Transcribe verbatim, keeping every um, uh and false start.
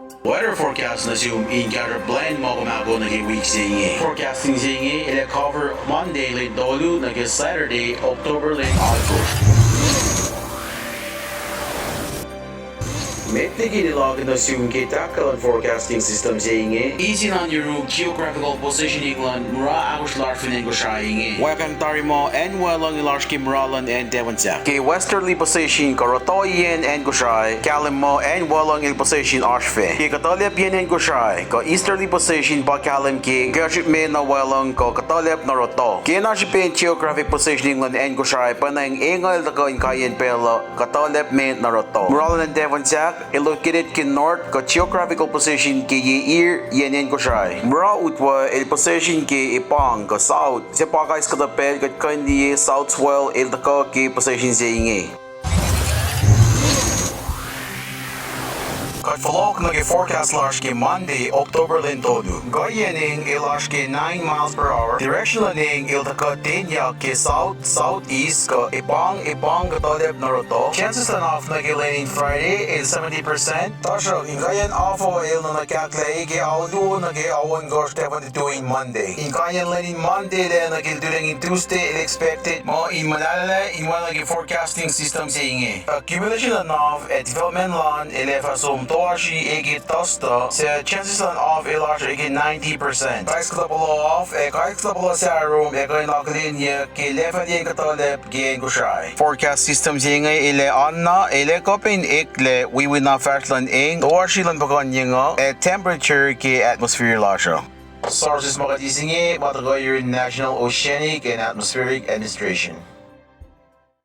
Weather forecast nuh sum in kahsruhp plwacn ma kom ahko nuh ke wik se inge. Forecasting se inge el ac cover Monday lwen tolu nuh ke Saturday, October lwen alkosr. Met liki el akihlen nuh sum ke tahkuh luhn forecasting system se inge, eis in oan yuruk geographical positioning luhn mura ahkosr lasr fin acn Kosrae inge. Wacngihn tari muh acn Weluhng el oasr ke mura luhn acn Tafunsak. Ke westerly position kuh rohtohiyacn acn Kosrae, kahlwem muh acn Weluhng el position oasr fac. Ke kuhtuhlacpiyacn acn Kosrae kuh easterly position pa kahlwem ke kuhsrihk me nuh Weluhng kuh kuhtuhlacp nuh rohtoh. Ke na srihpen geographic positioning luhn acn Kosrae pwacnwacng engan el tuhkuh in kaiyacn pacl uh kuhtuhlacp me nuh rohtoh. Mura luhn acn Tafunsak el located ke north kuh geographical position ke ye ir yen acn Kosrae. Mura utwe el position ke epang kuh south, suc pa kais kuhtuh pacl kuht kuh in liye south swell el tuhkuh ke position se inge. Kuht fohlohk nuh ke forecast lasr ke Monday, October lwen tolu. Kuhiyacn eng el oasr ke nine miles per hour. Direction luhn eng el tuhkuh tenyak ke south, southeast, kuh epang, epang kuhtuhlacp nuh rohtoh. Chances luhn af nuh ke lwen in Friday el seventy percent. Tuhsruhk inkaiyacn af uh el nuhnuhkahklac ke ao luo nuh ke ao ohnkohsr tahfuh tutu in Monday. Inkaiyacn lwen in Monday lac nuh ke lututacng in Tuesday el expected muh in muhlahlahlac in oacna ke forecasting system se inge. Accumulation luhn af ac development lun el ac fah som toasri ac ke duster, suc chances luhn af el oasr ac ke ninety percent. Kais kuhtuh puhla af ac kais kuhtuh puhla sahrom ac kuh in akihlenyuck ke lacfahliyacn kuhtuhlacp ke acn Kosrae. Forecast system se inge el ac oanna, el ac kuh pac in eklac wiwina fahsr luhn eng, toasri luhn puhkuhnyeng uh, ac temperature ke atmosphere lasr uh. Sources ma kuht eis inge ma tuhkuh yurin National Oceanic and Atmospheric Administration.